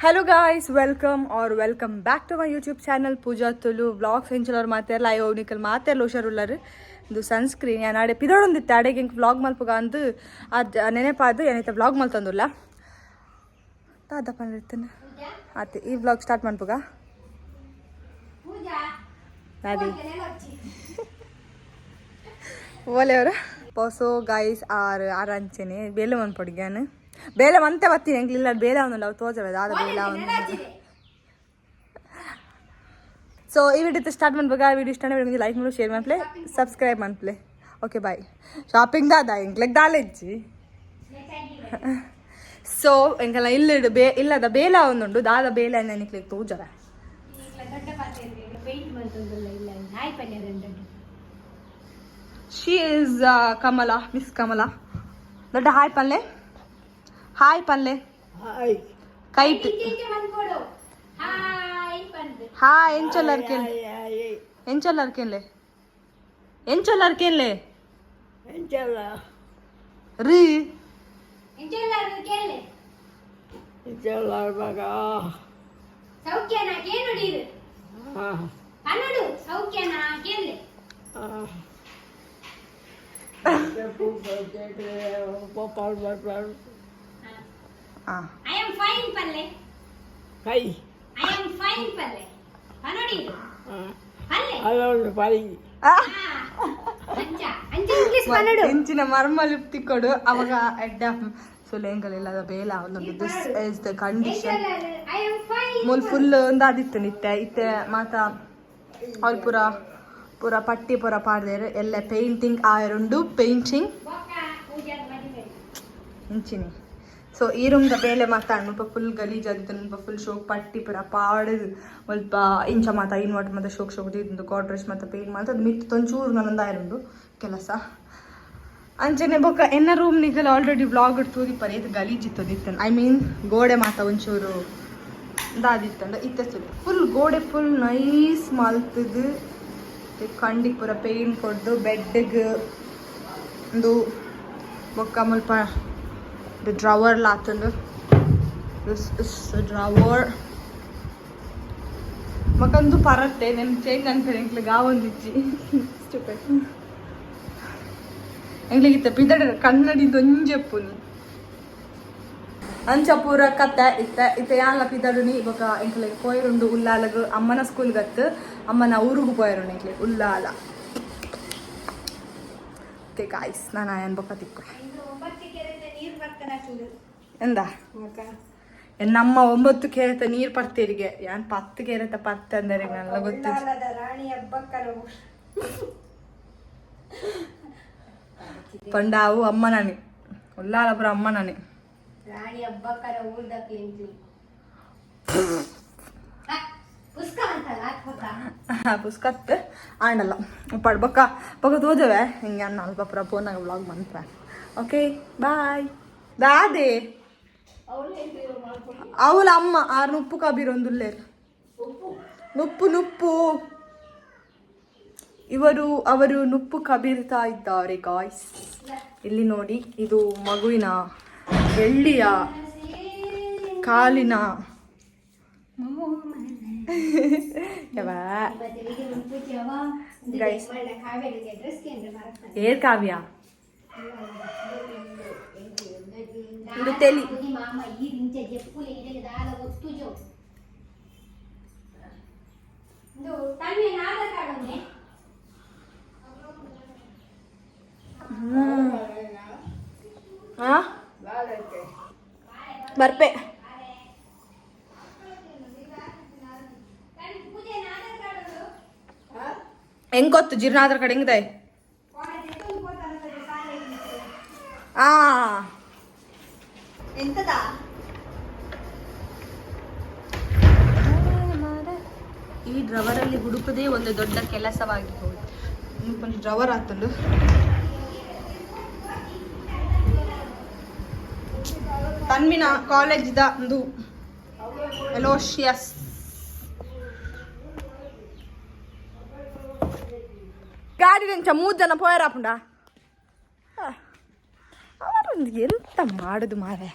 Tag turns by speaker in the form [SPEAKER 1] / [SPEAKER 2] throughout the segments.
[SPEAKER 1] Hello guys, welcome or welcome back to my YouTube channel Pooja Tulu vlogs. ಎಂಚಲವ್ರು ಮಾತೆರ್ಲ ಅಯ್ಯೋ ನಿಕಲ್ ಮಾತೆರ್ಲ ಹುಷಾರುಲ್ಲರು. ಇದು ಸನ್ಸ್ಕ್ರೀನ್ ಯಾನ್ ಆಡೆ ಪಿದೊಡೊಂದಿತ್ತೆ, ಅಡೆಗೆ ಎಂಕ್ ವ್ಲಾಗ್ ಮಲ್ಪುಗ ಅಂದ್ ಅದು ನೆನೆಪಾದು ಏನೈತೆ ವ್ಲಾಗ್ ಮಲ್ತೊಂದುಲ್ಲ. ದಾದ ಪಂಡಿರ್ತೇನೆ ಆತು, ಈ ವ್ಲಾಗ್ ಸ್ಟಾರ್ಟ್ ಮನ್ಪುಗ. ದಾದಿ ಓಲೆ ಅವರು. ಸೊ ಗಾಯ್ಸ್, ಆರ್ ಆರ್ ಅಂಚೆನೆ ಬೇಲೆ ಮನ್ಪೊಡಿಗ್ಯಾನ್ ಬೇಲೆ ಮಂತೆ ಬತ್ತೀನಿ. ಎಂಕ್ಲಿಲ್ಲ ಬೇಲೆ ಒಂದುಂಡು, ಅವು ತೋಜವೆ ದಾದ ಬೇಲೆ ಒಂದು. ಸೊ ಈ ವಿಡಿಯೋ ಸ್ಟಾರ್ಟ್ ಮನ್ಪುಗ. ವಿಡಿಯೋ ಇಷ್ಟ ಲೈಕ್ ಮಾಡು, ಶೇರ್ ಮನ್ಪ್ಲೆ, ಸಬ್ಸ್ಕ್ರೈಬ್ ಮನ್ಪ್ಲೆ. Okay, bye. ಶಾಪಿಂಗ್ ದಾದ ಎಂಕ್ಲೆಗ್ ದಾಲೆಜ್ಜಿ. ಸೊ ಎಂಕಲ್ಲ ಇಲ್ಲ ಬೇ ಇಲ್ಲದ ಬೇಲ ಒಂದುಂಡು, ದಾದ ಬೇಲೆ ನಿಕ್ಲೆಗ್ ತೋಜವೆ.
[SPEAKER 2] ಪೇಂಟ್ ಮಂತೊಂದುಲ್ಲ ಇಲ್ಲ ಹಾಯ್ ಪಲ್ಯ.
[SPEAKER 1] She is Kamala, miss Kamala. ದೊಡ್ಡ ಹಾಯ್ ಪಲ್ಲೆ, ಹಾಯ್ ಪಲ್ಲೆ.
[SPEAKER 3] ಹಾಯ್.
[SPEAKER 1] ಕೈಟ್.
[SPEAKER 2] ಮನ್ಕೊಡು ಹಾಯ್ ಪಂದ್.
[SPEAKER 1] ಹಾಯ್ ಎಂಚೊಲ್ಲರ್ಕೆನ್?
[SPEAKER 3] ಹಾಯ್.
[SPEAKER 1] ಎಂಚೊಲ್ಲರ್ಕೆನ್ಲೆ, ಎಂಚೊಲ್ಲರ್ಕೆನ್ಲೆ?
[SPEAKER 3] ಎಂಚಲ್ಲ?
[SPEAKER 1] ರೀ.
[SPEAKER 2] ಎಂಚೆಲ್ಲಾರು ಕೇಳಿ.
[SPEAKER 3] ಎಂಚಲ್ಲ ಮಗ?
[SPEAKER 2] ಸೌಖ್ಯನಾ ಕೇನುಡೀರು.
[SPEAKER 3] ಹಾಂ.
[SPEAKER 2] ಕನ್ನಡು ಸೌಖ್ಯನಾ ಕೇಳಿ.
[SPEAKER 3] ಹಾಂ.
[SPEAKER 1] ಹಾಂ.
[SPEAKER 2] I am fine ಪಲ್ಲೆ.
[SPEAKER 3] ಕೈ.
[SPEAKER 2] I am fine ಪಲ್ಲೆ ಕನ್ನಡೀರು ಪಲ್ಲೆ.
[SPEAKER 3] ಅದೊಂದು ಪೈ.
[SPEAKER 2] ಅಂಚ ಅಂಚ ಇಂಗ್ಲಿಷ್ ಕನ್ನಡ.
[SPEAKER 1] ಇಂಚಿನ ಮರ್ಮ ಲಿಪ್ತಿ ಕೊಡು ಅವಾಗ ಎಡ್ಡ. ಸೊ ಲೇಂಗಲೆಲ್ಲ ಬೇಲ ಒಂದೊಂದು. This is the condition.
[SPEAKER 2] I am fine.
[SPEAKER 1] ಮೂಲ್ ಫುಲ್ ಒಂದಾದಿತ್ತು ನಿತ್ತೆ. ಇತ್ತೆ ಮಾತ ಅವ್ರು ಪೂರ ಪೂರ ಪಟ್ಟಿ ಪೂರ ಪಾಡ್ದೇರು, ಎಲ್ಲ ಪೇಂಟಿಂಗ್ ಆಯರುಂಡು, ಪೇಂಟಿಂಗ್.
[SPEAKER 2] ಬೊಕ್ಕ ಪೂಜಾ ಮದಿಮೆ.
[SPEAKER 1] ಇಂಚಿನಿ. ಸೊ ಈ ರೂಮ್ದ ಬೇಲೆ ಮಾತಾಡ್ ಮುಲ್ಪ ಫುಲ್ ಗಲೀಜಾದಿತ್ತು. ಮುಲ್ಪ ಫುಲ್ ಶೋಕ್ ಪಟ್ಟಿ ಪೂರ ಪಾಡುದು ಮುಲ್ಪ ಇಂಚ ಮಾತ ಇನ್ವರ್ಟರ್ ಮಾತ ಶೋಕ್ ಶೋಕ್ ದೀದುಂಡು. ಗೋಡ್ರೇಜ್ ಮಾತ ಪೇಂಟ್ ಮಾತ ಅದು ಮಿತ್ತು ಒಂಚೂರು ನನ್ನೊಂದಾಯರುಂಡು ಕೆಲಸ. ಅಂಚನೆ ಬೊಕ್ಕ ಎನ್ನ ರೂಮ್ ನಿಗಲ್ ಆಲ್ರೆಡಿ ವ್ಲಾಗ್ ತೂದಿಪ್ಪರೆ. ಇದು ಗಲೀಜಿತ್ತು ದಿತ್ತನ್, I mean ಗೋಡೆ ಮಾತ ಒಂಚೂರು ದಾದಿತ್ತಂಡ. ಇತ್ತೆ ಫುಲ್ ಗೋಡೆ ಫುಲ್ ನೈಸ್ ಮಲ್ತದು, ಕಂಡಿಗೆ ಪೂರ ಪೇಂಟ್ ಕೊಡ್ದು, ಬೆಡ್ಗ್ ಒಂದು ಬೊಕ್ಕ ಮುಲ್ಪ ಡ್ರವರ್ ಲಾತಂದು. This is drawer. ಮಕ್ಕಂದು ಪರತ್ತೆ ನೆನ್ ಚೇಂಜ್ ಅನ್ಪೇನೆ. ಎಂಕ್ಲೆ ಗಾವೊಂದಿಜ್ಜಿ. ಎಂಕ್ಲಿಗಿತ್ತ ಪಿದಡ ಕನ್ನಡಿ ದೊಂಜೆಪ್ಪುನಿ. ಅಂಚ ಪೂರ ಕತ್ತೆ ಇತ್ತೆ. ಇತ್ತೆ ಯಾನ್ಲ ಪಿದಡುನಿ. ಬೊಕ ಎಂಕ್ಲೆ ಪೋಯರುಂಡು ಉಲ್ಲಾಲಗ್. ಅಮ್ಮನ ಸ್ಕೂಲ್ ಗತ್ತು, ಅಮ್ಮನ ಊರುಗು ಪೋಯರುಂಡು ಎಂಕ್ಲೆ ಉಲ್ಲಾಲ. ಓಕೆ ಗಾಯ್ಸ್, ನಾನು ಆಯನ್ ಬೊಕ ತಿಕ್ಕು.
[SPEAKER 2] ಇನ್ನು 9 ಕೆರೆತ ನೀರು ಬರ್ತನ.
[SPEAKER 1] ಎಂದ ನಮ್ಮ 9 ಕೆರೆತ ನೀರು ಪರ್ತೇರಿಗೆ ಯಾನ್ 10 ಕೆರೆತ ಪರ್ತೆ ಅಂದರೆ ನನ್ನ ಗೊತ್ತಿತ್ತು.
[SPEAKER 2] ರಾಣಿ ಹಬ್ಬಕ್ಕನ.
[SPEAKER 1] ಪಂಡಾವು ಅಮ್ಮ ನಾನೇ ಉಲ್ಲಾಲ ಪುರ ಅಮ್ಮ ನಾನೇ.
[SPEAKER 2] ರಾಣಿ ಹಬ್ಬಕ್ಕನ ಊರ್ದ ಕ್ಲಿಂಕ್ಲಿ ಪುಸ್ಕ ಅಂತಲ್ಲ ಹಾಕ್ಬೇಕ.
[SPEAKER 1] ಪುಸ್ಕತ್ ಆಂಡಲ್ಲ ಉಪ್ಪಾಡು. ಬೊಕ್ಕ ಬೊಕ್ಕ ತೋಜವೆ ಹಿಂಗೆ ಅನ್ನ ಅಲ್ಪ ಪುರ ಫೋನಾಗ ವ್ಲಾಗ್ ಮಂತ್ರ. Okay bye. ದಾದೆ ಅವಳ ಅಮ್ಮ ಆರು ನುಪ್ಪು ಕಬೀರ್ ಒಂದುಲ್ಲೇರು ನುಪ್ಪು ನುಪ್ಪು. ಇವರು ಅವರು ನುಪ್ಪು ಕಬೀರ್ತಾ ಇದ್ದಾರೆ ಗಾಯ್ಸ್. ಇಲ್ಲಿ ನೋಡಿ, ಇದು ಮಗುವಿನ ಬೆಳ್ಳಿಯ ಕಾಲಿನ ಯಾವ. Guys. ಏರ್ ಕಾವ್ಯ ಇದು ತೆಲಿ.
[SPEAKER 2] ಮಾಮ ಈ ರಿಂಚ ಜೆಪ್ಪುಲೆ ಇದಕ್ಕೆ ದಾದ ಒತ್ತುಜೋ ಇದು ತನ್ನೆ ಆಧಾರ್ ಕಾರ್ಡ್ ಒಂದೇ.
[SPEAKER 1] ಹಾ ಬರ್ಪೆ.
[SPEAKER 2] ಪೂಜೆ ಆಧಾರ್ ಕಾರ್ಡ್ ಒಂದು.
[SPEAKER 1] ಹೆಂಗ್ ಗೊತ್ತು ಜೀರ್ಣ ಆಧಾರ್ ಕಾರ್ಡ್ ಹೆಂಗಿದೆ? ಆ
[SPEAKER 2] ಎಂತದಾ?
[SPEAKER 1] ಈ ಡ್ರವರಲ್ಲಿ ಹುಡುಕುದೇ ಒಂದು ದೊಡ್ಡ ಕೆಲಸವಾಗಿ ಹೋಯ್ತು. ಒಂದು ಡ್ರವರ್ ಆತಂಡು. ತನ್ವಿನ ಕಾಲೇಜ್ದ ಒಂದು ಎಲೋಶಿಯಸ್ ಗಾಡಿ ನೆಂಚ ಮೂರು ಜನ ಪೋಯರಾಪುಂಡ. ಅವರೊಂದು ಎಂತ ಮಾಡುದು ಮಾರೆ.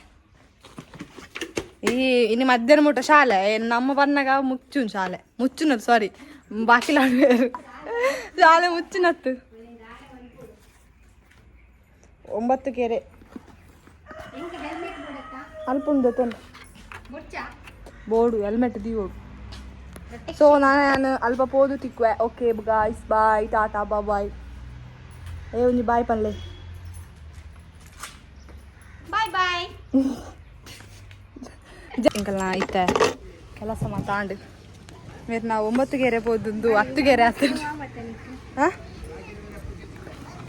[SPEAKER 1] ಈ ಇನ್ನು ಮಧ್ಯಾಹ್ನ ಮುಟ್ಟ ಶಾಲೆ ನಮ್ಮ ಬನ್ನಾಗ ಮುಚ್ಚುನ್ ಶಾಲೆ ಮುಚ್ಚುನದು, ಸಾರಿ, ಬಾಕಿಲ ಶಾಲೆ ಮುಚ್ಚುನತ್ತು. ಒಂಬತ್ತು ಕೆರೆ ಅಲ್ಪ ಉಂಡು. ಬೋರ್ಡು ಹೆಲ್ಮೆಟ್ ದೀವೋಡು. ಸೊ ನಾನು ಅಲ್ಪ ಪೋದು ತಿಕ್ವೆ. ಓಕೆ ಗಾಯ್ಸ್, ಬಾಯ್, ಟಾಟಾ, ಬಾಯ್. ಏ, ಒಂಜಿ ಬಾಯ್ ಪನ್ಲೆ.
[SPEAKER 2] Bye bye.
[SPEAKER 1] ಎಂಕಲ್ನ ಇತ್ತೆ ಕೆಲಸ ಮಾತಾಂಡು ಮೇರ್. ನಾವು 9 ಗೆರೆ ಪೋದುಂದು 10 ಗೆರೆ ಆತು. ಹಾಂ,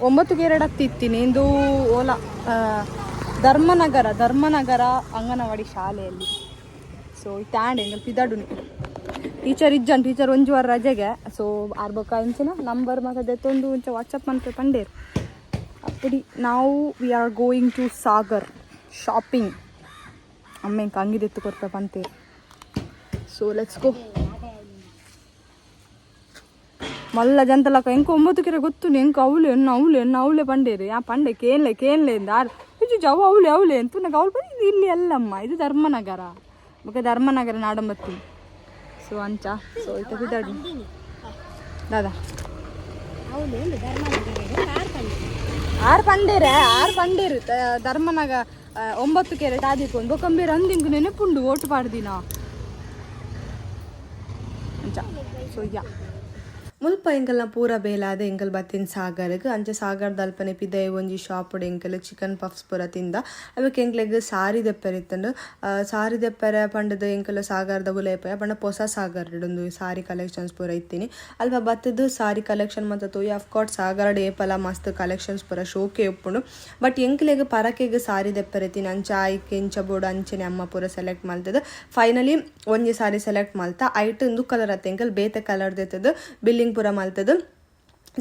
[SPEAKER 1] 9 ಗೆರೆ ಹತ್ತಿತ್ತೀನಿ ಇಂದು. ಓಲಾ ಧರ್ಮನಗರ, ಧರ್ಮನಗರ ಅಂಗನವಾಡಿ ಶಾಲೆಯಲ್ಲಿ. ಸೊ ಇತ್ತಾಂಡ್ ಎಂಕಲ್ ಪಿದಾಡುನಿ. ಟೀಚರ್ ಇಜ್ಜನ್, ಟೀಚರ್ ಒಂಜಿ ವಾರ ರಜೆಗೆ. ಸೊ ಆರ್ಬೊಕ್ಕ ಇಂಚಿನ ನಂಬರ್ ಮಾತ ದೆತ್ತೊಂದು ಒಂಚ ವಾಟ್ಸಪ್ ಮನ್ಪೆ ಪಂಡೇರು. ಅಪ್ಪಡಿ ನಾವು we are going to Sagar shopping. ಅಮ್ಮೆಂಕ ಅಂಗಿದೆತ್ತು ಕೊರ್ಪೆ ಪಂತೇರು. ಸೊ let's go. ಮಲ್ಲ ಜಂತಲಕ್ಕ ಎಂಕ 9 ಕೆರೆ ಗೊತ್ತು. ಎಂಕ ಅವಳು ಎನ್ನ ಅವಳು ಎನ್ನ ಅವಳೆ ಪಂಡೇರು. ಯಾ ಪಂಡೆ ಕೇನ್ಲೆ ಕೇನ್ಲೆ ಇಂದ ಆರ್ ಇಜ್ಜು ಅವು ಅವಳೆ ಅವಳೆ ಅಂತ ನಂಗೆ ಅವಳು ಇದು ಇಲ್ಲಿ ಅಲ್ಲಮ್ಮ, ಇದು ಧರ್ಮನಗರ. ಬೊಕ ಧರ್ಮನಗರ ನಾಡಂಬತ್ತಿ. ಸೊ ಅಂಚ ಸೊ ಇತ್ತ ಪಿದಾಡಿ ದಾದಾ.
[SPEAKER 2] ಹೌದು, ಒಂದು ಧರ್ಮನಗರ ಕಾರ್ ಪಂಡಿನಿ.
[SPEAKER 1] ಆರ್ ಪಂಡೇರೆ, ಆರ್ ಪಂಡೇರು. ಧರ್ಮನಗ 9 ಕೆರೆ ಟಾದಿಕೊಂಡು ಬೊಕಂಬೇರು ಅಂದಿಂಕು ನೆನಪುಂಡು ಓಟು ಪಾಡ್ದಿನ ಅಂಚ. So yeah.
[SPEAKER 4] ಮುಲ್ಪ ಎಂಕಲ್ನ ಪೂರ ಬೇಲಾದ ಎಂಕಲ್ ಬತ್ತಿನ ಸಾಗರ್ಗ್. ಅಂಚ ಸಾಗರ್ದ ಅಲ್ಪನೆ ಪಿದಯಿ ಒಂಜಿ ಶಾಪ್ ಎಂಕಲ್ ಚಿಕನ್ ಪಫ್ಸ್ ಪೂರ ತಿಂದ. ಅವೆಕ್ ಎಂಕ್ಲೆಗ್ ಸಾರಿ ದೆಪ್ಪರೆ ಇತ್ತಂಡು. ಸಾರಿ ದೆಪ್ಪರೆ ಪಂಡದ ಎಂಕಲ್ ಸಾಗರ್ದ ಉಲೈಪಯ ಪಂಡ ಪೊಸ ಸಾಗರ್ ಒಂದು ಸಾರಿ ಕಲೆಕ್ಷನ್ಸ್ ಪೂರ ಇತ್ತೀನಿ. ಅಲ್ಪ ಬತ್ತದು ಸಾರಿ ಕಲೆಕ್ಷನ್ ಮಾತ ತೋಯಿ. ಅಫ್ಕೋರ್ಸ್ ಸಾಗರ್ಡ್ ಏಪಲ ಮಸ್ತ್ ಕಲೆಕ್ಷನ್ಸ್ ಪೂರ ಶೋಕೆ ಉಪ್ಪುಂಡು. ಬಟ್ ಎಂಕ್ಲೆಗ್ ಪರಕೆಗ್ ಸಾರಿ ದೆಪ್ಪರೆ ಇತ್ತೀನಿ. ಅಂಚ ಆಯ್ಕೆ ಇಂಚ ಬೋಡು ಅಂಚನೆ ಅಮ್ಮ ಪೂರ ಸೆಲೆಕ್ಟ್ ಮಲ್ತದ. ಫೈನಲಿ ಒಂಜಿ ಸಾರಿ ಸೆಲೆಕ್ಟ್ ಮಲ್ತ. ಐಟ್ ಉಂದು ಕಲರ್ ಅತ್ತ, ಎಂಕಲ್ ಬೇತೆ ಕಲರ್ ದೆತ್ತದು ಬಿಲ್ಲಿಂಗ್ ಪೂರ ಮಲ್ತದು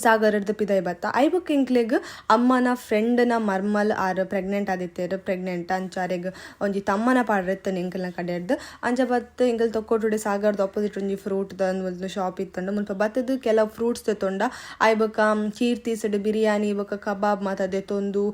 [SPEAKER 4] ಸಾಗರಡ್ದು ಪಿದೈ ಬತ್ತ. ಐಬೊಕ್ಕ ಎಂಕ್ಲೆಗ್ ಅಮ್ಮನ ಫ್ರೆಂಡ್ನ ಮರ್ಮಲ್ ಆರ್ ಪ್ರೆಗ್ನೆಂಟ್ ಆದಿತ್ತೆರ್, ಪ್ರೆಗ್ನೆಂಟ್. ಅಂಚ ಅರೆಗ್ ಒಂಜಿ ತಮ್ಮನ ಪಾಡ್ರೆತ್ತನ್ ಎಂಕಲ್ನ ಕಡೆಡ್ದು. ಅಂಚ ಬತ್ತು ಎಂಕಲ್ ತೊಕ್ಕೊಟುಡೆ ಸಾಗರ್ದ ಆಪೋಸಿಟ್ ಒಂಜಿ ಫ್ರೂಟ್ ದ ಒಂದು ಶಾಪ್ ಇತ್ತಂಡು. ಮುಲ್ಪ ಬತ್ತದು ಕೆಲವು ಫ್ರೂಟ್ಸ್ ದೆತ್ತೊಂಡ. ಐಬೊಕ್ಕ ಕೀರ್ತಿಸ್ಡ್ ಬಿರಿಯಾನಿ ಬೊಕ್ಕ ಕಬಾಬ್ ಮಾತ ದೆತ್ತೊಂದು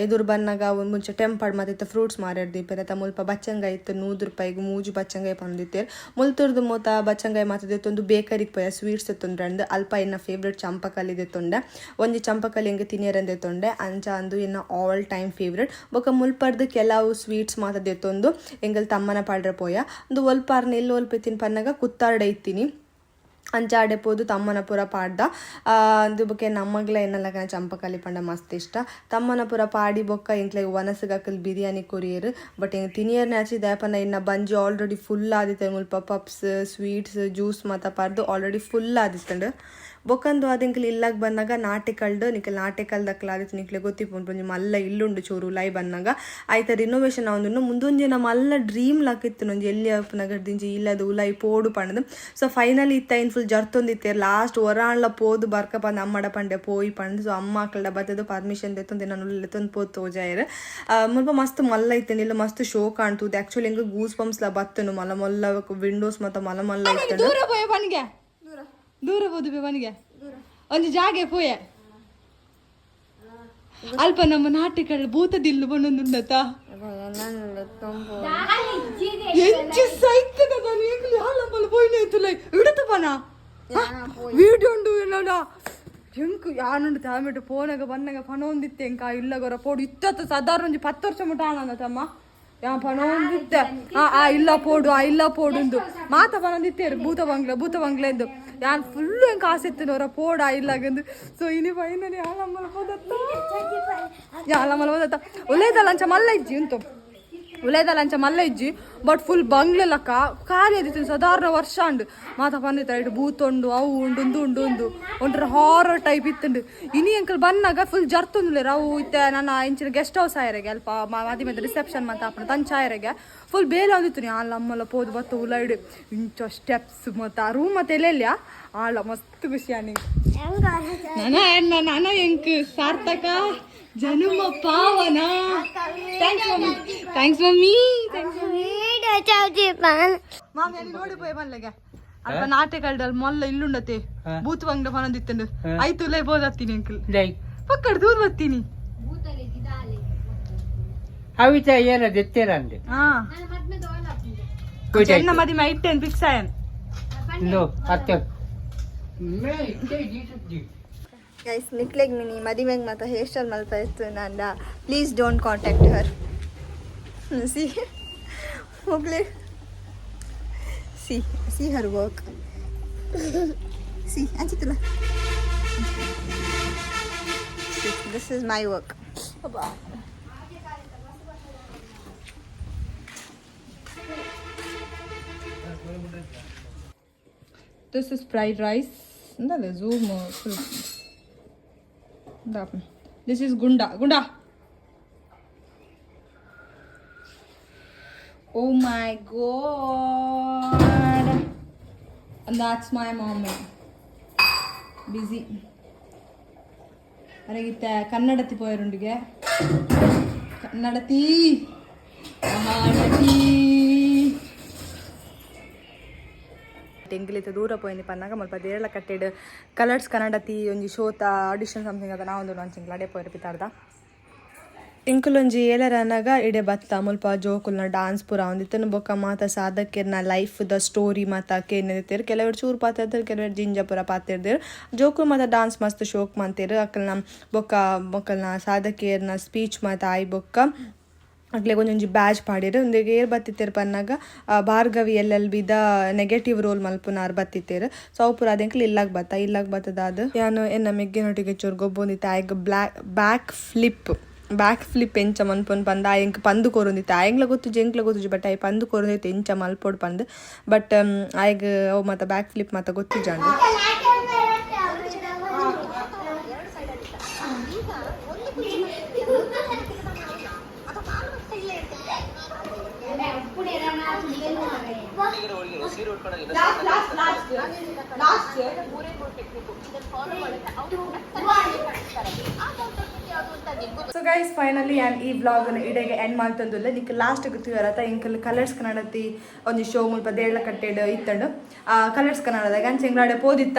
[SPEAKER 4] ಎದುರು ಬನ್ನಗ ಒಂದ್ ಮುಂಚೆ ಟೆಂಪಡ್ ಮಾತ ಫ್ರೂಟ್ಸ್ ಮಾರೆಡ್ ದೀಪೆರ್ ಅತ್ತ. ಮುಲ್ಪ ಬಚ್ಚಂಗಾಯಿ ಇತ್ತು, 100 ರೂಪಾಯಿಗೆ ಮೂಜಿ ಬಚ್ಚಂಗಾಯಿ ಪಂದಿತ್ತೇರ್. ಮುಲ್ತುರ್ದು ಮೂತ ಬಚ್ಚಂಗಾಯಿ ಮಾತ ದೆತ್ತೊಂದು ಬೇಕರಿಗೆ ಪೋಯ. ಸ್ವೀಟ್ಸ್ ದೆತ್ತೊಂಡ್ರಂದ್ ಅಲ್ಪ ಎನ್ನ ಫೇವ್ರೆಟ್ ಚಂಪಕಲಿ ದೆತ್ತೊಂಡೆ. ಒಂಜಿ ಚಂಪಕಲಿ ಎಂಕ್ ತಿನಿಯರಂದ್ ದೆತ್ತೊಂಡೆ. ಅಂಚ ಅಂದು ಎನ್ನ ಆಲ್ ಟೈಮ್ ಫೇವ್ರೆಟ್. ಬೊಕ್ಕ ಮುಲ್ಪರ್ದು ಕೆಲವು ಸ್ವೀಟ್ಸ್ ಮಾತ ದೆತ್ತೊಂದು ಎಂಕಲ್ ತಮ್ಮನ ಪಾಡ್ರೆ ಪೋಯ. ಒಂದು ಒಲ್ಪಾರ್ನ ಎಲ್ಲಿ ಒಲ್ಪ ಇತ್ತೀನಿ ಪನ್ನಗ ಕುತ್ತಾರ್ಡೆ ಇತ್ತೀನಿ. ಅಂಚ ಆಡೆ ಪೋದು ತಮ್ಮನ ಪೂರ ಪಾಡ್ದ. ಅಂದು ಬೊಕ್ಕ ನಮ್ಮಗ್ಲ ಎನ್ನಲಕನ ಚಂಪಕಲಿ ಪಂಡ ಮಸ್ತ್ ಇಷ್ಟ. ತಮ್ಮನ ಪೂರ ಪಾಡಿ ಬೊಕ್ಕ ಎಂಕ್ಲೆಗ್ ವನಸುಗಕಲ್ ಬಿರಿಯಾನಿ ಕೊರಿಯರ್. ಬಟ್ ಎಂಕ್ ತಿನಿಯರ್ ನಾಚಿ ದಾಯಪನ ಇನ್ನ ಬಂಜಿ ಆಲ್ರೆಡಿ ಫುಲ್ ಆದಿತ್ತೆ. ಮುಲ್ಪ ಪಪ್ಸ್, ಸ್ವೀಟ್ಸ್, ಜ್ಯೂಸ್ ಮಾತ ಪಾಡ್ದು ಆಲ್ರೆಡಿ ಫುಲ್ ಆದಿತ್ತಂಡು. ಬೊಕ್ಕಂದು ಅದು ಎಂಕಲ್ ಇಲ್ಲಾಗ ಬಂದಾಗ ನಾಟಿಕಲ್ಡ್ ನಿಕಲ್ ನಾಟಿಕಲ್ ದಕ್ಲಾದಿತ್ತು. ನಿಕ್ಲೆ ಗೊತ್ತಿಪ್ಪುಂಡು, ಒಂಜಿ ಮಲ್ಲ ಇಲ್ಲುಂಡು ಚೂರು ಉಲಾಯಿ ಬಂದಾಗ. ಆಯ್ತ ರಿನೋವೇಷನ್ ಆವೊಂದುಂಡು. ಮುಂದೊಂಜಿ ನಮ್ಮ ಮಲ್ಲ ಡ್ರೀಮ್ ಲಾಕಿತ್ತು ಒಂಜಿ ಎಲ್ಲಿ ಉಪ್ಪುನಗ ದಿಂಜಿ ಇಲ್ಲದ ಉಲಾಯಿ ಪೋಡು ಪಂಡದು. ಸೊ ಫೈನಲಿ ಇತ್ತ ಇನ್ ಫುಲ್ ಜರ್ತೊಂದಿತ್ತೆ. ಲಾಸ್ಟ್ ಒರಾಂಡ್ಲ ಪೋದು ಬರ್ಕ ಪಂದ್ ಅಮ್ಮಡ ಪಂಡೆ ಪೋಯಿ ಪಂಡ್. ಸೊ ಅಮ್ಮ ಅಕ್ಕಲ್ಡ ಬತ್ತದು ಪರ್ಮಿಷನ್ ದೆತ್ತೊಂದು ನಾನು ಲೆತ್ತೊಂದು ಪೋದು ತೋಜಾಯೆರ್. ಮುಲ್ಪ ಮಸ್ತ್ ಮಲ್ಲ ಇತ್ತು ಇಲ್ಲ, ಮಸ್ತ್ ಶೋ ಕಾಣ್ತುದು. ಆಕ್ಚುಲಿ ಎಂಕ್ ಗೂಸ್ ಬಂಪ್ಸ್ ಲ ಬತ್ತುಂಡು. ಮಲ್ಲ ಮಲ್ಲ ವಿಂಡೋಸ್ ಮತ್ತ ಮಲ್ಲ ಮಲ್ಲ ಇತ್ತುಂಡು.
[SPEAKER 1] ದೂರ ಪೋಯೆ ಬನ್ಗೆ, ದೂರ ಪೋದು ಬೆ ಬನ್ಗೆ ಒಂಜಿ ಜಾಗೆ ಪೋಯೆ. ಅಲ್ಪ ನಮ್ಮ ನಾಟಿಕಲ್ ಭೂತದಿಲ್ಲು ಬಂದೊಂದುಂಡತ. ಎಂಚಿ ಸೈತದ ನಾನು ಎಂಕ್ಲು ಯಾಲಂಬಲ ಪೋಯಿನ ತುಲೈ ಇಡತು ಪನ ವೀಡಿಯೋ ಉಂಡು ಏನಡ. ಎಂಕು ಯಾನುಂಡು ತಾಮಿಟ್ಟು ಪೋನಗ ಬನ್ನಗ ಪನೊಂದಿತ್ತೆ. ಎಂಕ ಇಲ್ಲಗೊರ ಪೋಡು ಇತ್ತತ್ತು ಸಾಧಾರಣ ಒಂಜಿ 10 ವರ್ಷ ಮುಟ್ಟ ಆನಂದ ತಮ್ಮ. ಯಾ ಪನೊಂದಿತ್ತೆ ಆ ಆ ಇಲ್ಲ ಪೋಡು, ಆ ಇಲ್ಲ ಪೋಡುಂದು ಮಾತ ಪನೊಂದಿತ್ತೇರು. ಭೂತ ಬಂಗ್ಲೆ, ಭೂತ ಬಂಗ್ಲೆ ಎಂದು ಯಾನ್ ಫುಲ್ಲು ಎಂಕ ಆಸೆ ಇತ್ತು ಪೋಡ ಇಲ್ಲಾಗಂದು. ಸೊ ಇನಿ ಫೈನಲಿ ಯಾಲಮ್ಮಲ ಪೋದತ್ತ, ಯಾಲಮ್ಮಲ ಪೋದತ್ತ. ಒಳ್ಳೇದಲ್ಲ, ಅಂಚ ಮಲ್ಲ ಇಜ್ಜಿ ಉಂಟು. ಉಲೇದಲ್ಲ ಅಂಚ ಮಲ್ಲ ಇಜ್ಜಿ, ಬಟ್ ಫುಲ್ ಬಂಗ್ಲೆ ಲಕ್ಕ ಖಾಲಿ ಅದಿತ್ತು. ಸಾಧಾರಣ ವರ್ಷ ಉಂಡು. ಮಾತ ಪಂದಿತ್ತ ಇಟ್ಟು ಭೂತೊಂಡು, ಅವು ಉಂಡು, ಉಂದು ಉಂಡು ಉಂದು ಒಂಥರ ಹಾರರ್ ಟೈಪ್ ಇತ್ತುಂಡು. ಇನಿ ಅಂಕಲ್ ಬನ್ನಾಗ ಫುಲ್ ಜರ್ತೊಂದುಲ್ಲೇರ್ ಅವು. ಇತ್ತೆ ನನ್ನ ಇಂಚಿನ ಗೆಸ್ಟ್ ಹೌಸ್ ಆಯರೆಗೆ ಅಲ್ಪ ಮದಿಮೆದ ರಿಸೆಪ್ಷನ್ ಮಾತ ಆಪುಂಡು ತಂಚ ಆಯರೆಗೆ ಫುಲ್ ಬೇಲೆ ಒಂದಿತ್ತು. ಅಲ್ಲ ಅಮ್ಮಲ ಪೋದು ಬತ್ತ ಉಲೈಡ್ ಇಂಚ ಸ್ಟೆಪ್ಸ್ ಮತ್ತ ರೂಮ್ ಮತ್ತೆ ಎಲ್ಲೆಲ್ಲ ಆಳ ಮಸ್ತ್ ಖುಷಿ ನಿಂಗೆ. ನನ ನನ ಎಂಕ್ ಸಾರ್ಥಕ ಜನುಮ ಪಾವನ. Thanks mummy, thanks mummy, thanks mummy. ಮಾಮಿ ಅಲ್ಲಿ ನೋಡಿ ಪೋಯ್ ಬನ್ಲೆಗೆ. ಅಲ್ಪ ನಾಟಕಲ್ಡಲ್ ಮೊಲ್ಲ ಇಲ್ಲುಂಡತೆ ಬೂತ್ ಬಂಗ್ಲ ಪನೊಂದಿತ್ತಂಡು. ಆಯ್ತು, ಉಲೈ ಬೋದತ್ತೀನಿ ಅಂಕಲ್ ಪಕ್ಕಡ್ ದೂರ ಬರ್ತೀನಿ.
[SPEAKER 3] ಅವಿತ ಏನ ದೆತ್ತೇರಂದೆ.
[SPEAKER 1] ಹಾ. ಚೆನ್ನ ಮದಿಮೆ ಇಟ್ಟೇನು ಫಿಕ್ಸ್ ಆಯನ್.
[SPEAKER 3] ಇಂದು ಅತ್ತೆ ಮೇ ಇಟ್ಟೆ ಜೀಸುತ್ತಿ.
[SPEAKER 4] ಗೈಸ್, ನಿಕ್ಲೆಗ್ ಮಿನಿ ಮದಿಮೆಗ್ ಮಾತ ಹೇರ್ ಸ್ಟೈಲ್ ಮಲ್ಪ ಇತ್ತು ನಂದ. Please don't contact her. See, ಹೋಗ್ಲಿ. See, see her work. See, ಅಂಚಿತ್ತಲ್ಲ. This is my work.
[SPEAKER 1] This is fried rice. ಎಂತದ zoom full. This is Gunda Gunda. Oh my God. And that's my mommy. Busy. ಅರೆಗಿತ್ತ ಕನ್ನಡತಿ ಪೋಯರುಂಡಿಗೆ ಕನ್ನಡತಿ ಮಹಾನಟಿ. ಎಂಕ್ಲಿತ ದೂರ ಪೋಯಿಂದಿ ಪನ್ನಾಗ ಮಲ್ಪ ದೇರಳ ಕಟ್ಟೆಡ್ colours ಕನ್ನಡತಿ ಒಂಜಿ ಶೋತ audition something ಅದ ನಾವೊಂದು launching ಅಡೆ ಪೋಯರ್ ಪಿತಾರ್ದ.
[SPEAKER 4] ಎಂಕುಲೊಂಜಿ ಏಳರನಗ ಇಡೆ ಬತ್ತ ಮುಲ್ಪ ಜೋಕುಲ್ನ dance ಪೂರ ಒಂದಿತ್ತನು. ಬೊಕ್ಕ ಮಾತ ಸಾಧಕೆರ್ನ ಲೈಫ್ the story ಮಾತ ಕೇಂದಿತ್ತೇರು. ಕೆಲವರು ಚೂರು ಪಾತಿರ್ದರು, ಕೆಲವರು ಜಿಂಜ ಪೂರ ಪಾತಿರ್ದೇರು. ಜೋಕುಲು ಮಾತ ಡಾನ್ಸ್ ಮಸ್ತ್ ಶೋಕ್ ಮಂತೇರು. ಅಕಲ್ನ ಬೊಕ್ಕ ಮೊಕಲ್ನ ಸಾಧಕಿಯರ್ನ ಸ್ಪೀಚ್ ಮಾತ ಆಯಿ ಬೊಕ್ಕ ಅಕ್ಲೆಗ್ ಒಂಜೊಂಜಿ ಬ್ಯಾಚ್ ಪಾಡ್ಯೆರ್. ಉಂದೆಗ್ ಏರ್ ಬತ್ತಿತ್ತೆರ್ ಪನ್ನಗ ಭಾರ್ಗವಿ ಎಲ್ ಎಲ್ ಬಿದ ನೆಗೆಟಿವ್ ರೋಲ್ ಮಲ್ಪುನಾರ್ ಬತ್ತಿತ್ತೆರ್. ಸೊ ಅವು ಪೂರ ಎಂಕ್ಲು ಇಲ್ಲಾಗ್ ಬತ್ತ. ಇಲ್ಲಾಗ್ ಬತ್ತದಾದ್ ಯಾನ್ ಎನ್ನ ಮೆಗ್ಗೆನೊಟ್ಟಿಗೆ ಚೂರು ಗೊಬ್ಬೊಂದಿತ್ತೆ. ಆಯ್ಗ್ black back flip, back flip ಎಂಚ ಮನ್ಪುನ್ ಪಂದ್ ಆ ಎಂಕ್ ಪಂದ್ ಕೊರೊಂದಿತ್ತೆ. ಆಯೆಗ್ಲ ಗೊತ್ತುಜಿ, ಎಂಕ್ಲ ಗೊತ್ತುಜಿ. ಬಟ್ ಆಯ್ ಪಂದ್ ಕೊರೊಂದಿತ್ತೆ ಎಂಚ ಮಲ್ಪೊಡು ಪಂದ್. ಬಟ್ ಆಯ್ಗ್ ಅವು ಮಾತ ಬ್ಯಾಕ್ ಫ್ಲಿಪ್ ಮಾತ ಗೊತ್ತಿಜಾಂಡ್.
[SPEAKER 1] ಸೊ ಗೈಸ್, ಫೈನಲಿ ಆ್ಯಂಡ್ ಈ ವ್ಲಾಗ್ ಇಡೆಗೆ ಎಂಡ್ ಮಾಡ್ತಂದುಲ್ಲ. ನಿಕ್ ಲಾಸ್ಟ್ ತೂಯರತ, ಎಂಕಲ್ ಕಲರ್ಸ್ ಕನ್ನಡತಿ ಒಂಜಿ ಶೋ ಮುಲ್ಪ ದೇರ್ಳ ಕಟ್ಟೆಡ್ ಇತ್ತಂಡು ಕಲರ್ಸ್ ಕನ್ನಡದಾಗ. ಅಂಚೆ ಎಂಗ್ಲಾಡೆ ಪೋದಿತ್ತ.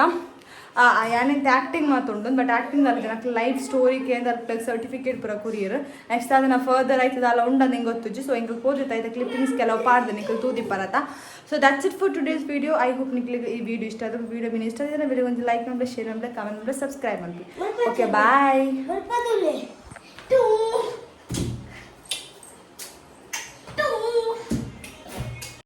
[SPEAKER 1] ಯಾನೆಂತ ಆ್ಯಕ್ಟಿಂಗ್ ಮಾತುಂಡು, ಬಟ್ ಆ್ಯಕ್ಟಿಂಗ್ ಅಲ್ಲ, ಜನಕ್ಕೆ ಲೈಫ್ ಸ್ಟೋರಿ ಕೇಂದ್ರ ಸರ್ಟಿಫಿಕೇಟ್ ಪೂರ ಕೊರಿಯರ್. ನೆಕ್ಸ್ಟ್ ಅದನ್ನ ಫರ್ದರ್ ಆಯ್ತದ ಅಲ್ಲ ಉಂಡ ನಿಂಗೆ ಗೊತ್ತುಜ್ಜಿ. ಸೊ ಎಂಕಲ್ ಪೋದಿತ್ತ, ಐತ ಕ್ಲಿಪ್ಪಿಂಗ್ಸ್ ಕೆಲವು ಪಾಡ್ದು ನಿಕಲ್ ತೂದಿಪ್ಪರತ. So that's it for today's video. I hope ನಿಕ್ಲಿಗೆ ಈ ವಿಡಿಯೋ ಇಷ್ಟ ಆದ್ರೆ, ವಿಡಿಯೋ ಮಿನಿ ಇಷ್ಟ ಆದರೆ ವಿಡಿಯೋ ಒಂದು ಲೈಕ್ ಮಾಡಿ, ಶೇರ್ ಮಾಡಿ, ಕಮೆಂಟ್ ಮಾಡಿ, ಸಬ್ಸ್ಕ್ರೈಬ್ ಮಾಡಿ. Okay, bye.
[SPEAKER 2] Two.